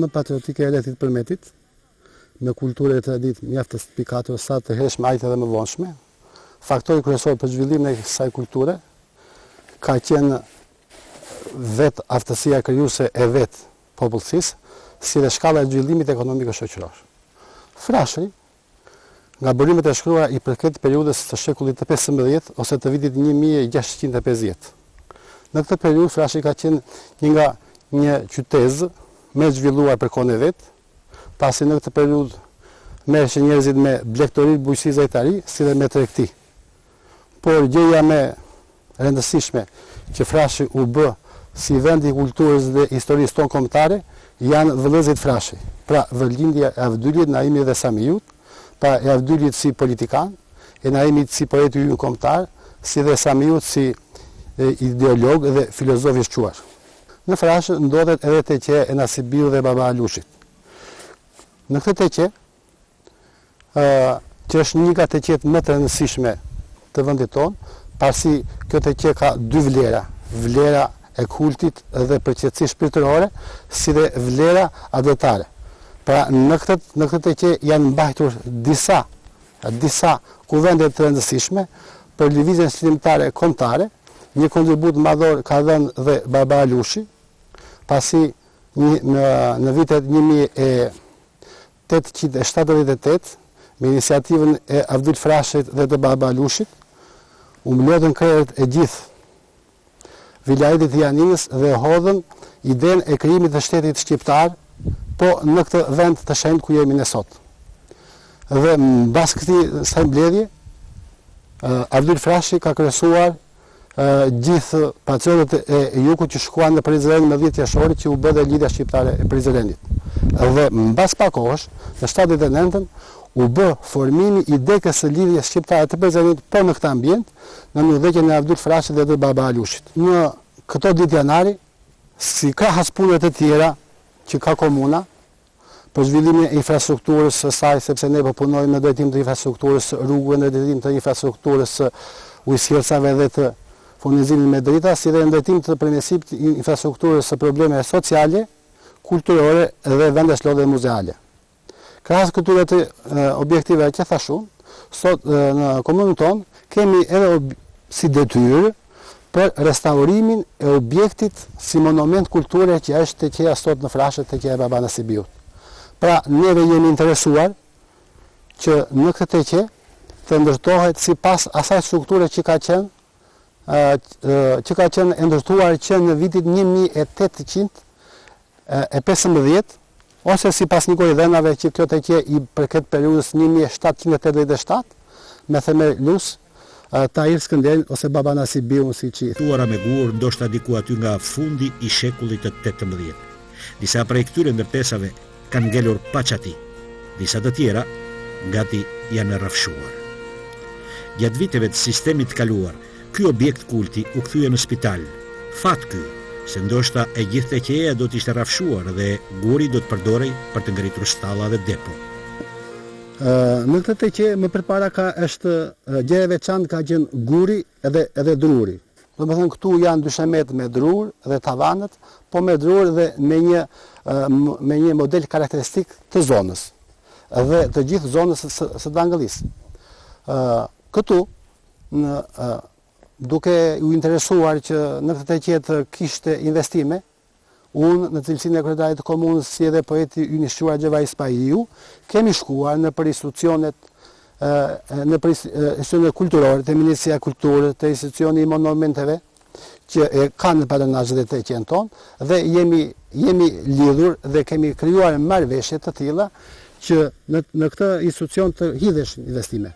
më patriotike e rrethit të Përmetit, me kulturë e traditë mjaft të spikatur sa të hershme aq edhe më vonshme. Faktori kryesor për zhvillimin e kësaj kulture ka qenë vetë aftësia krijuese e vetë popullsisë, si dhe shkalla e zhvillimit ekonomiko-shoqëror. Frashëri, nga burimet e shkruara i përket periudhës së shekullit të 15 ose të vitit 1650. Në këtë periudhë Frashëri ka qenë një nga një qytezë më e zhvilluar për kohën e vet, pasi në këtë periudhë merreshin njerëzit me blegtori, bujqësi, zejtari, si dhe me tregti. Por gjëja më e rëndësishme që Frashëri u bë si vendi i kulturës dhe historisë tonë kombëtare janë vëllezërit Frashëri, pra vendlindja e Avdylit, Naimit dhe Samiut, pra e Avdylit si politikan, e Naimit si poeti ynë kombëtar, si dhe Samiut si ideolog dhe filozof i shquar. Në Frashër ndodhet edhe teqeja e Nasibiut dhe Baba Alushit. Në këtë teqe, që është një nga teqetë më të rëndësishme të vendit tonë, pasi kjo teqe ka dy vlera, vlera e kultit dhe për qetësi shpirtërore, si dhe vlera atdhetare. Pra në këtë në këtë teqe janë mbajtur disa disa kuvende të rëndësishme për lëvizjen çlirimtare kombëtare, një kontribut madhor ka dhënë dhe Baba Alushi, pasi një, në, në vitet 1878, me iniciativën e Avdyl Frashërit dhe të Baba Alushit, u mblodhën krerët e gjithë vilajetit të Janinës dhe hodhën idenë e krijimit të shtetit shqiptar po në këtë vend të shenjtë ku jemi ne sot. Dhe mbas këtij kësaj mbledhje, Avdyl Frashëri ka kryesuar gjithë patriotët e jugut që shkuan në Prizren më 10 qershorit që u bë dhe Lidhja Shqiptare e Prizrenit. Dhe mbas pak kohësh, në 79-ën, u bë formimi i degës së Lidhjes Shqiptare të Prizrenit po në këtë ambient, nën udhëheqjen e Avdyl Frashërit dhe të Baba Alushit. Në këto ditë janari, si krahas punëve të tjera që ka komuna, për zhvillimin e infrastrukturës së saj, sepse ne po punojmë në drejtim të infrastrukturës së rrugëve, në drejtim të infrastrukturës së ujësjellësave dhe të furnizimit me drita, si dhe në drejtim të përmirësimit të infrastrukturës së problemeve sociale, kulturore dhe vendesh lodhe muzeale. Krahas këtyre të objektiveve që thashë unë, sot në komunën tonë kemi edhe si detyrë për restaurimin e objektit si monument kulture që është teqeja sot në Frashër, teqeja e Baba Nasibiut. Pra, neve jemi interesuar që në këtë teqe të ndërtohet sipas asaj strukture që ka qenë që ka qenë e ndërtuar që në vitit 1800 e 15, ose sipas një gojëdhënave që kjo teqe i përket periudhës 1787, me themelues Tahir Skënderin ose Baba Nasibiun siç i Tuara me gurë ndoshta diku aty nga fundi i shekullit të 18. Disa prej këtyre ndërtesave kanë ngelur pa çati, disa të tjera gati janë rrafshuar. Gjatë viteve të sistemit të kaluar, Ky objekt kulti u kthye në spital. Fat ky, se ndoshta e gjithë teqeja do të ishte rrafshuar dhe guri do të përdorej për të ngritur stalla dhe depo. Në këtë teqe më përpara ka është gjë e veçantë ka qenë guri edhe edhe druri. Domethënë këtu janë dyshemet me drurë dhe tavanët, po me drurë dhe me një me një model karakteristik të zonës dhe të gjithë zonës së, së Dangëllisë. Këtu në duke u interesuar që në këtë teqe të kishte investime, unë në cilësinë e kryetarit të komunës si edhe poeti ynë i shquar Xhevahir Spahiu, kemi shkuar nëpër institucionet nëpër institucionet kulturore, te Ministria e Kulturës, te institucioni i monumenteve që e kanë në patronazh dhe teqenë tonë dhe jemi jemi lidhur dhe kemi krijuar marrëveshje të tilla që në në këtë institucion të hidheshin investime.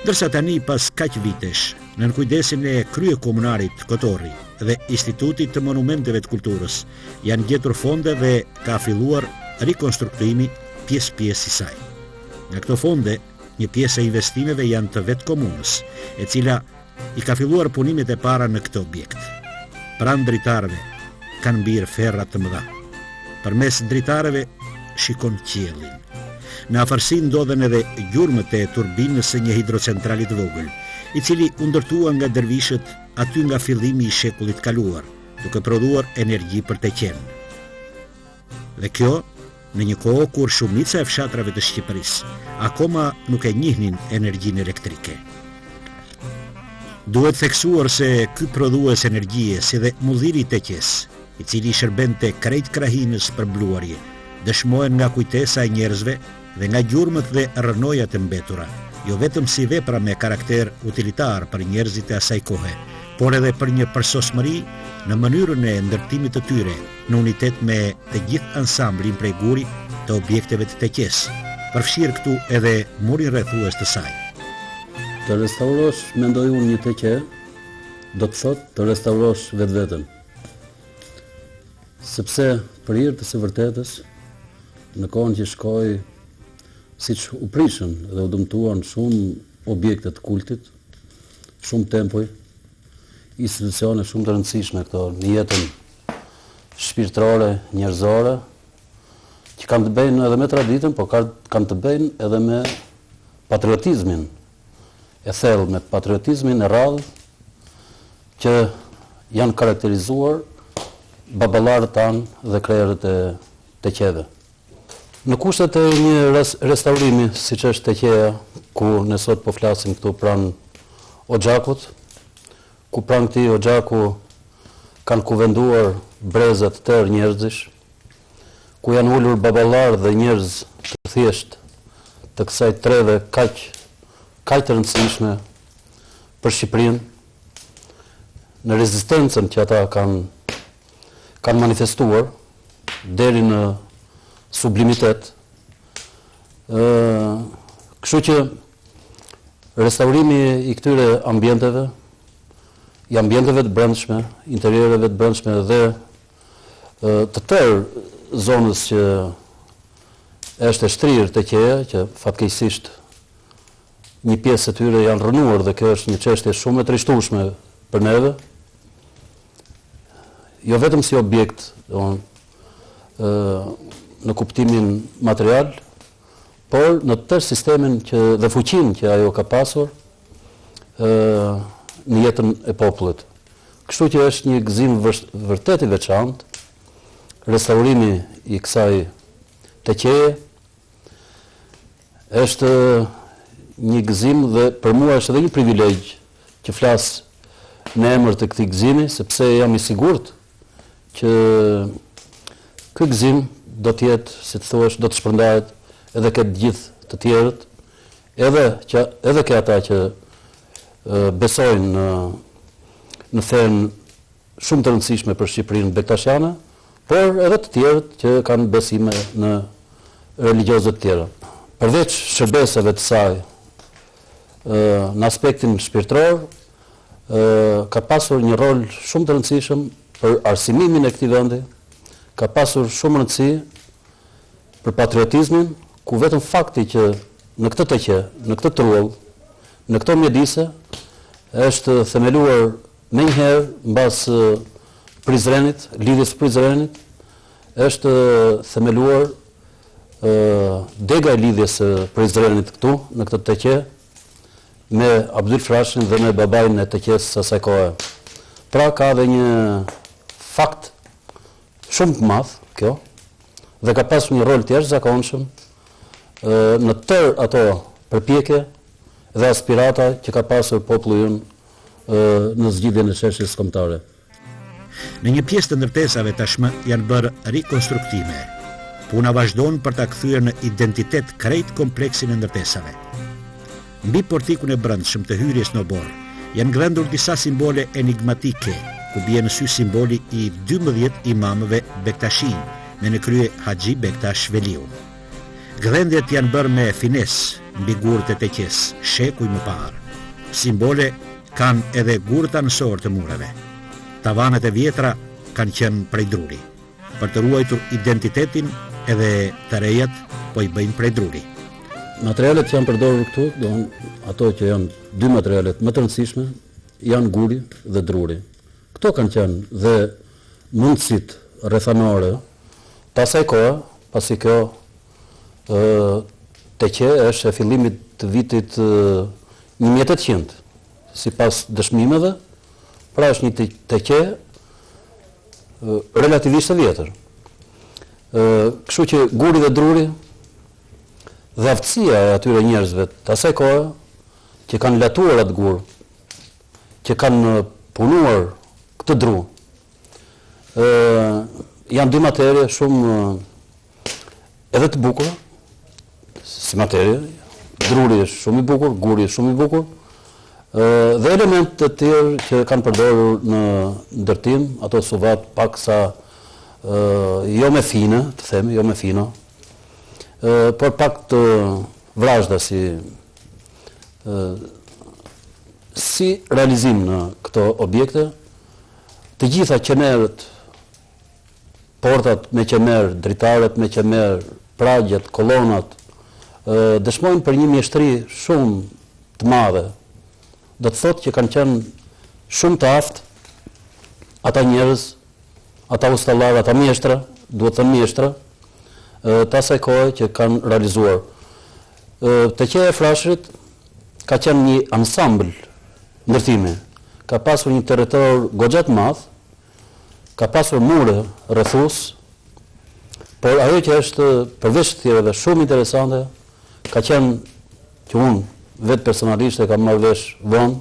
Ndërsa tani pas kaq vitesh, nën kujdesin e kryekomunarit Kotorri dhe Institutit të Monumenteve të Kulturës, janë gjetur fonde dhe ka filluar rikonstruktimi pjesë-pjesë i saj. Nga këto fonde, një pjesë e investimeve janë të vetë komunës, e cila i ka filluar punimet e para në këtë objekt. Pranë dritareve kanë mbirë ferra të mëdha. Përmes dritareve shikon qiellin. Në afërsi ndodhen edhe gjurmët e turbinës së një hidrocentrali të vogël, i cili u ndërtua nga dervishët aty nga fillimi i shekullit të kaluar, duke prodhuar energji për teqenë. Dhe kjo në një kohë kur shumica e fshatrave të Shqipërisë akoma nuk e njihnin energjinë elektrike. Duhet theksuar se ky prodhues energjie si dhe mulliri i teqesë, i cili i shërbente krejt krahinës për bluarje, dëshmohen nga kujtesa e njerëzve dhe nga gjurmët dhe rrënojat e mbetura, jo vetëm si vepra me karakter utilitar për njerëzit e asaj kohe, por edhe për një përsosmëri në mënyrën e ndërtimit të tyre, në unitet me të gjithë ansamblin prej guri të objekteve të teqesë, përfshirë këtu edhe murin rrethues të saj. Të restaurosh, mendoj unë, një teqe, do të thotë të restaurosh vetveten. Sepse, për hir të së vërtetës, në kohën që shkoi, siç u prishën dhe u dëmtuan shumë objekte të kultit, shumë tempuj, institucione shumë të rëndësishme këto në jetën shpirtërore, njerëzore, që kanë të bëjnë edhe me traditën, por kanë të bëjnë edhe me patriotizmin e thellë, me patriotizmin e rrallë që janë karakterizuar baballarët tanë dhe krerët e teqeve. Në kushtet e një restaurimi, siç është teqeja, ku ne sot po flasim këtu pranë oxhakut, ku pranë këtij oxhaku kanë kuvenduar breza të tërë njerëzish, ku janë ulur baballarë dhe njerëz të thjeshtë të kësaj treve kaq kaq të rëndësishme për Shqipërinë, në rezistencën që ata kanë kanë manifestuar deri në sublimitet. Ë, kështu që restaurimi i këtyre ambienteve, i ambienteve të brendshme, interiereve të brendshme dhe të tërë zonës që është e shtrirë teqeja, që fatkeqësisht një pjesë e tyre janë rrënuar dhe kjo është një çështje shumë e trishtueshme për neve. Jo vetëm si objekt, domthon ë në kuptimin material, por në tërë sistemin që dhe fuqinë që ajo ka pasur ë në jetën e popullit. Kështu që është një gëzim vërtet i veçantë restaurimi i kësaj teqeje Është një gëzim dhe për mua është edhe një privilegj që flas në emër të këtij gëzimi, sepse jam i sigurt që ky gëzim do të jetë, si të thuash, do të shpërndahet edhe ke të gjithë të tjerët, edhe që edhe ke ata që besojnë në në fenë shumë të rëndësishme për Shqipërinë bektashiane, por edhe të tjerët që kanë besime në religjioze të tjera. Përveç shërbesave të saj në aspektin shpirtëror, ka pasur një rol shumë të rëndësishëm për arsimimin e këtij vendi, ka pasur shumë rëndësi për patriotizmin, ku vetëm fakti që në këtë teqe, në këtë truall, në këto mjedise është themeluar Menjëherë mbas Prizrenit, Lidhjes së Prizrenit, është themeluar dega e Lidhjes së Prizrenit këtu, në këtë teqe, me Abdyl Frashërin dhe me babain e teqesë së asaj kohe. Pra ka dhe një fakt shumë të madh kjo dhe ka pasur një rol të jashtëzakonshëm në tërë ato përpjekje dhe aspirata që ka pasur populli ynë në zgjidhjen e çështjes kombëtare. Në një pjesë të ndërtesave tashmë janë bërë rikonstruktime. Puna vazhdon për ta kthyer në identitet krejt kompleksin e ndërtesave. Mbi portikun e brendshëm të hyrjes në oborr janë gdhendur disa simbole enigmatike, ku bie në sy simboli i 12 imamëve bektashinj, me në krye Haxhi Bektash Veliun. Gdhendjet janë bërë me finesë mbi gurët e teqesë, shekuj më parë. Simbole kanë edhe gurët anësorë të mureve. Tavanet e vjetra kanë qenë prej druri. Për të ruajtur identitetin edhe të rejat po i bëjnë prej druri. Materialet që janë përdorur këtu, domethënë ato që janë dy materialet më të rëndësishme, janë guri dhe druri. Këto kanë qenë dhe mundësitë rrethanore të asaj kohe, pasi kjo teqe është e fillimit të vitit 1800, sipas dëshmimeve, pra është një teqe relativisht e vjetër. Kështu që guri dhe druri dhe aftësia e atyre njerëzve të asaj kohe që kanë latuar atë gur, që kanë punuar këtë dru, ë janë dy materie shumë edhe të bukura, si materie, druri është shumë i bukur, guri është shumë i bukur, dhe elementë të tjerë që kanë përdorur në ndërtim, ato suvat paksa jo me fine, të themi, jo me fino, por pak të vrazhda si si realizim në këto objekte, të gjitha qemerët Portat me qemer, dritaret me qemer, pragjet, kolonat, dëshmojnë për një mjeshtri shumë të madhe. Do të thotë që kanë qenë shumë të aftë ata njerëz, ata ustallarë, ata mjeshtra, duhet thënë mjeshtra, të asaj kohe që kanë realizuar. Teqeja e Frashërit ka qenë një ansambël ndërtimi, ka pasur një territor goxha të madh, Ka pasur mure rrethues, por ajo që është përveç të tjerave shumë interesante, ka qenë që unë vetë personalisht e kam marrë vesh vonë,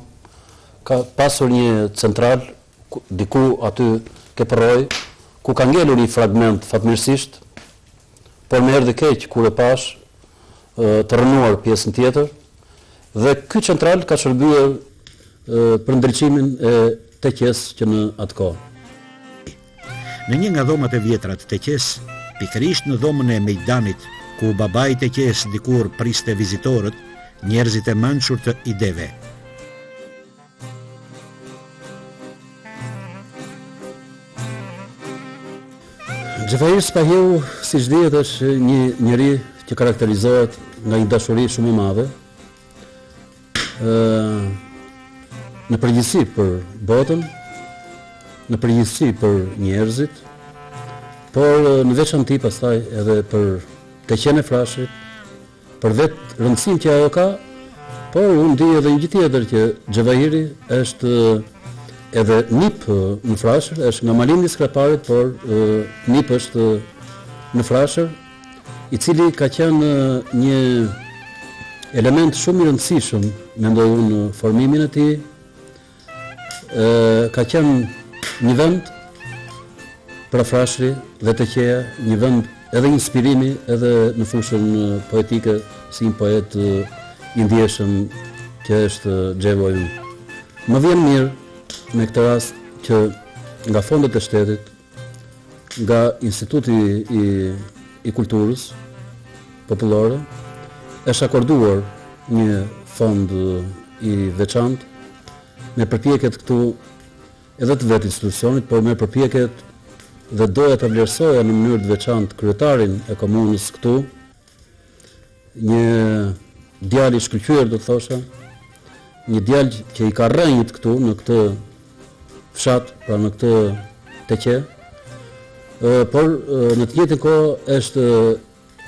ka pasur një central diku aty ke përroi, ku ka ngelur një fragment fatmirësisht, por më erdhi keq kur e pashë të rrënuar pjesën tjetër dhe ky central ka shërbyer për ndriçimin e teqesë që në atë kohë. Në një nga dhomat e vjetra të teqesë, pikërisht në dhomën e mejdanit, ku babai i teqesë dikur priste vizitorët, njerëzit e mençur të ideve. Xhevahir Spahiu, siç dihet, është një njeri që karakterizohet nga një dashuri shumë e madhe, ë në përgjithësi për botën, në përgjithësi për njerëzit, por në veçanti pastaj edhe për teqenë e Frashërit, për vetë rëndësinë që ajo ka, por unë di edhe një gjë tjetër që Xhevahiri është edhe nip në Frashër, është nga Malindi i Skraparit, por nip është në Frashër, i cili ka qenë një element shumë i rëndësishëm, mendoj unë, në formimin e tij, Ka qenë një vend pra Frashëri dhe Teqeja, një vend edhe inspirimi edhe në fushën poetike si një poet i ndjeshëm që është Xhevo ynë. Më vjen mirë me këtë rast që nga fondet e shtetit, nga Instituti i, i Kulturës Popullore, është akorduar një fond i veçantë me përpjekjet këtu edhe të vetë institucionit, por me përpjekjet dhe doja ta vlerësoja në mënyrë të veçantë kryetarin e komunës këtu, një djalë i shkëlqyer do të thosha, një djalë që i ka rrënjët këtu në këtë fshat, pra në këtë teqe, por në të njëjtën kohë është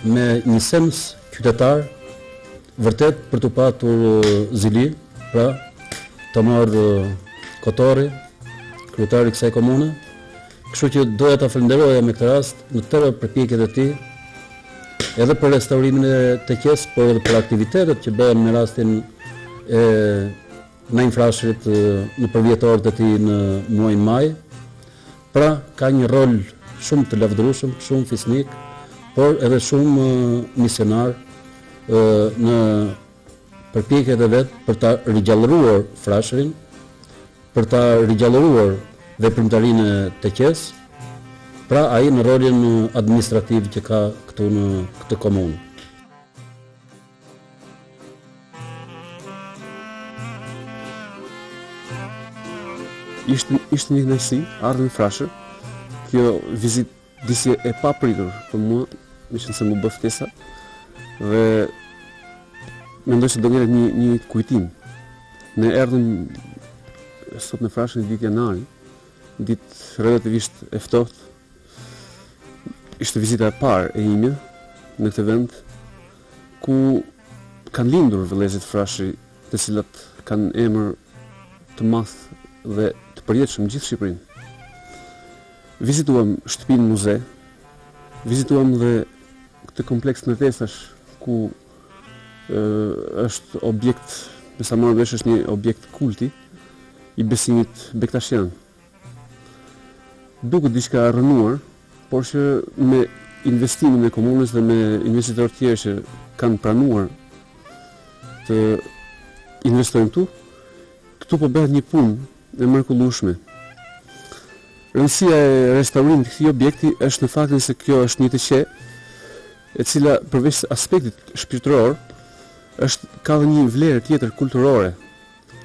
Me një sens qytetar, vërtet për t'u patur zili, pra Tomor Kotorri, kryetari i kësaj komune, kështu që doja ta falënderoja me këtë rast në tërë përpjekjet e tij, edhe për restaurimin e teqesë, por edhe për aktivitetet që bëhen me rastin e Naim Frashërit në përvjetorët e tij në muajin maj. Pra, ka një rol shumë të lavdërueshëm, shumë fisnik, por edhe shumë misionar në përpjekjet e vet për ta rigjallëruar Frashërin, për ta rigjallëruar veprimtarinë e teqesë, pra ai në rolin administrativ që ka këtu në këtë komunë. Ishte ishte një kënaqësi, ardhur në Frashër. Kjo vizitë disi e papritur për mua, meqenëse m'u bë ftesa dhe mendoj se do ngelet një një kujtim. Ne erdhëm sot në Frashër një ditë janari, ditë relativisht e ftohtë. Ishte vizita e parë e imja në këtë vend ku kanë lindur vëllezërit Frashëri, të cilët kanë emër të madh dhe të përjetshëm në gjithë Shqipërinë. Vizituam shtëpinë muze. Vizituam dhe këtë kompleks ndërtesash ku është objekt, me sa morëm vesh është një objekt kulti i besimit bektashian. Duket diçka e rrënuar, por që me investimin e komunës dhe me investitorë të tjerë që kanë pranuar të investojnë këtu, këtu po bëhet një punë e mrekullueshme. Rëndësia e restaurimit të këtij objekti është në faktin se kjo është një teqe e cila përveç aspektit shpirtëror është ka dhe një vlerë tjetër kulturore.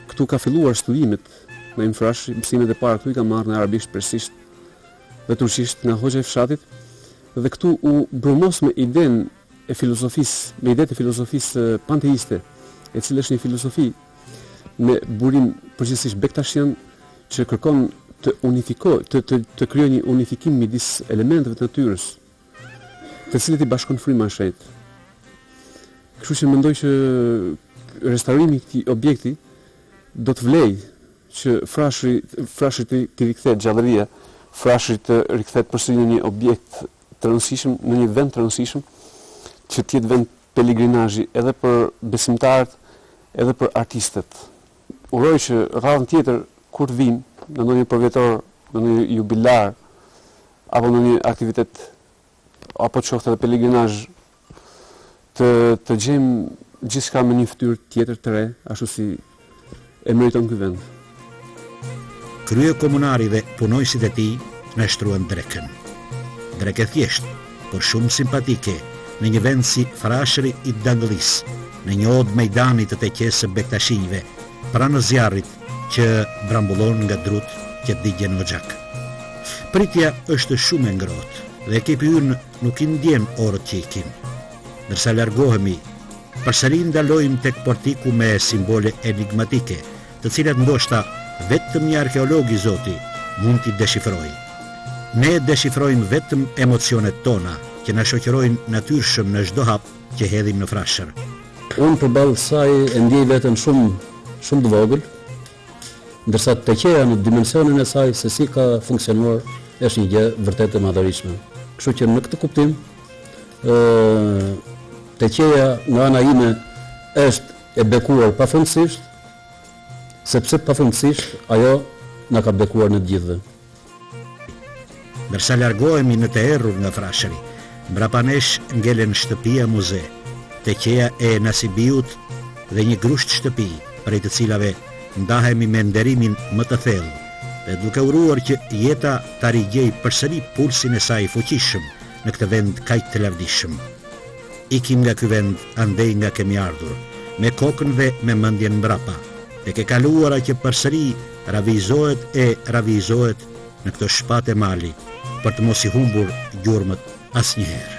Këtu ka filluar studimet Naim Frashëri, mësimet e para këtu i ka marrë në arabisht, persisht dhe turqisht nga hoxha i fshatit dhe këtu u brumos me idenë e filozofisë, me idetë e filozofisë panteiste, e cila është një filozofi me burim përgjithësisht bektashian që kërkon të unifikojë, të të të krijojë një unifikim midis elementeve të natyrës, të cilët i bashkon fryma e shenjtë. Kështu që mendoj që restaurimi i këtij objekti do të vlejë që Frashëri, Frashërit t'i rikthehet gjallëria, Frashëri të rikthehet përsëri në një objekt të rëndësishëm, në një vend të rëndësishëm, që të jetë vend pelegrinazhi edhe për besimtarët, edhe për artistët. Uroj që radhën tjetër kur të vijmë në ndonjë përvjetor, në ndonjë jubilar apo në një aktivitet apo qoftë edhe pelegrinazh të të gjejmë gjithçka me një fytyrë tjetër të re, ashtu si e meriton ky vend. Kryekomunari dhe punonjësit e tij na shtruan drekën. Drekë e thjeshtë, por shumë simpatike, në një vend si Frashëri i Dangëllisë, në një odë mejdani të teqesë së bektashinjve, pranë zjarrit që brambullon nga drutë që digjen në oxhak. Pritja është shumë e ngrohtë dhe ekipi ynë nuk i ndjen orët që ikin. Ndërsa largohemi, përsëri ndalojmë tek portiku me simbole enigmatike, të cilat ndoshta vetëm një arkeolog i zoti mund t'i deshifrojë. Ne deshifrojmë vetëm emocionet tona, që na shoqërojnë natyrshëm në çdo hap që hedhim në Frashër. Unë përballë saj e ndjej veten shumë shumë të vogël, ndërsa teqeja në dimensionin e saj se si ka funksionuar është një gjë vërtet e madhërishme. Kështu që në këtë kuptim ë teqeja nga ana ime është e bekuar pafundësisht, sepse pafundësisht ajo na ka bekuar ne të gjithëve. Ndërsa largohemi në të errur nga Frashëri, mbrapa nesh ngelen shtëpia muze, teqeja e Nasibiut dhe një grusht shtëpi, prej të cilave ndahemi me nderimin më të thellë dhe duke uruar që jeta ta rigjejë përsëri pulsin e saj fuqishëm në këtë vend kaq të lavdishëm. Ikim nga ky vend andej nga kemi ardhur, me kokën dhe me mendjen mbrapa, tek e kaluara që përsëri ravijëzohet e ravijëzohet në këto shpate mali, për të mos i humbur gjurmët asnjëherë.